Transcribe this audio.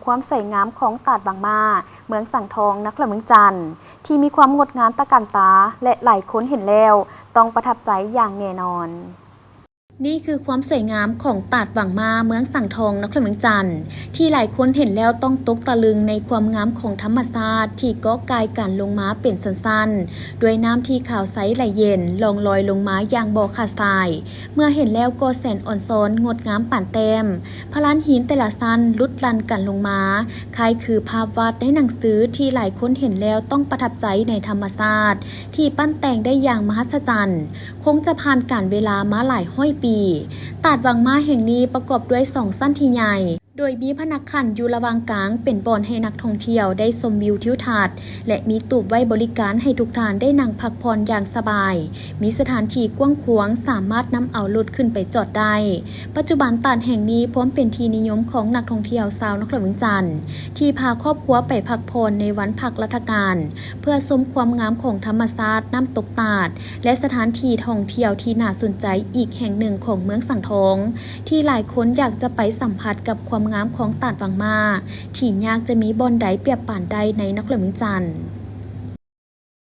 ຄວາມສວຍງາມຂອງຕາດວັງມ້າ ເມືອງສັງທອງ ນະຄອນຫຼວງວຽງຈັນ ທີ່ມີຄວາມງົດງາມຕະການຕາ ແລະ ຫຼາຍຄົນເຫັນແລ້ວຕ້ອງປະທັບໃຈຢ່າງແນ່ນອນ. ນີ້ຄືຄວາມສວຍງາມຂອງຕາດວັງມ້າ ເມືອງສັງທອງ ນະຄອນຫຼວງວຽງຈັນ ທີ່ຫຼາຍຄົນເຫັນແລ້ວຕ້ອງຕົກຕະລຶງໃນຄວາມງາມຂອງທຳມະຊາດ ທີ່ເກາະກາຍກັນລົງມາເປັນຊັ້ນໆ ດ້ວຍນ້ຳທີ່ຂາວໃສໄຫຼເຢັນ ລ່ອງລອຍລົງມາຢ່າງບໍ່ຂາດສາຍ. ເມື່ອເຫັນແລ້ວກໍແສນອອນຊອນ ງົດງາມປານແຕ້ມ. ພະລານຫີນແຕ່ລະຊັ້ນຫຼຸດລ່ອນກັນລົງມາ ຄ້າຍຄືພາບວາດໃນໜັງສື ທີ່ຫຼາຍຄົນເຫັນແລ້ວຕ້ອງປະທັບໃຈໃນທຳມະຊາດ ທີ່ປັ້ນແຕ່ງໄດ້ຢ່າງມະຫັດສະຈັນ ຄົງຈະຜ່ານການເວລາມາຫຼາຍຮ້ອຍປີ. ຕາດວັງມ້າແຫ່ງນີ້ປະກອບດ້ວຍສອງຊັ້ນທີ່ໃຫຍ່ ໂດຍມີພະນັກຂັ້ນຢູ່ລະຫວ່າງກາງ ເປັນບ່ອນໃຫ້ນັກທ່ອງທ່ຽວໄດ້ຊົມວິວທິວທັດ ແລະ ມີຕູບໄວ້ບໍລິການໃຫ້ທຸກທ່ານໄດ້ນັ່ງພັກຜ່ອນຢ່າງສະບາຍ, ມີສະຖານທີ່ກວ້າງຂວາງ ສາມາດນຳເອົາລົດຂຶ້ນໄປຈອດໄດ້. ປັດຈຸບັນຕາດແຫ່ງນີ້ພວມເປັນທີ່ນິຍົມຂອງນັກທ່ອງທ່ຽວຊາວນະຄອນຫຼວງວຽງຈັນ ທີ່ພາຄອບຄົວໄປພັກຜ່ອນໃນວັນພັກລັດຖະການ ເພື່ອຊົມຄວາມງາມຂອງທຳມະຊາດນ້ຳຕົກຕາດ ແລະ ສະຖານທີ່ທ່ອງທ່ຽວທີ່ໜ້າສົນໃຈອີກແຫ່ງໜຶ່ງຂອງເມືອງສັງທອງ ທີ່ຫຼາຍຄົນຢາກຈະໄປສຳຜັດກັບຄວາມງາມຂອງຕາດວັງມ້າ ທີ່ຍາກຈະມີບ່ອນໃດປຽບປານໄດ້ໃນນະຄອນຫຼວງວຽງຈັນ.